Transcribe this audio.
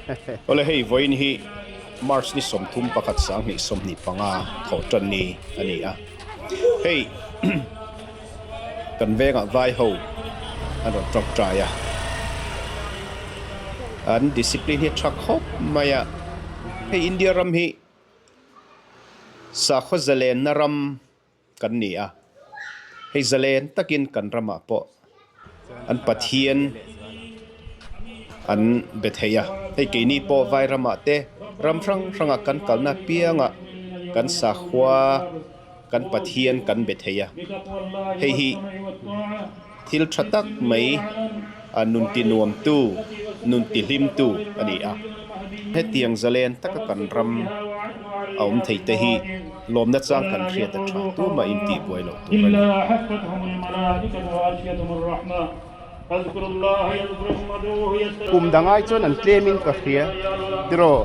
Awle hei vawiin hi March ni 31 2025 thawh tan ni a ni a. Hei kan vengah vai ho an rawn tawngtai a. An discipline hi a tha khawp mai a. Hei India ram hi sakhaw zalenna ram kan ni a, hei zalen takin kan ramah pawh an Pathian an be thei a, hei keini pawh vai ramah te ram hrang hrangah kan kalna piangah kan sakhua kan Pathian kan be thei a, hei hi thil tha tak mai a nun ti nuamtu, nun ti hlimtu a ni a. Hetiang zalen taka kan ram a awm thei te hi lawmna chang kan hriat a tha tumah in tih buai loh tur a ni. Kum dangai chuan an tlem in ka hria tiraw?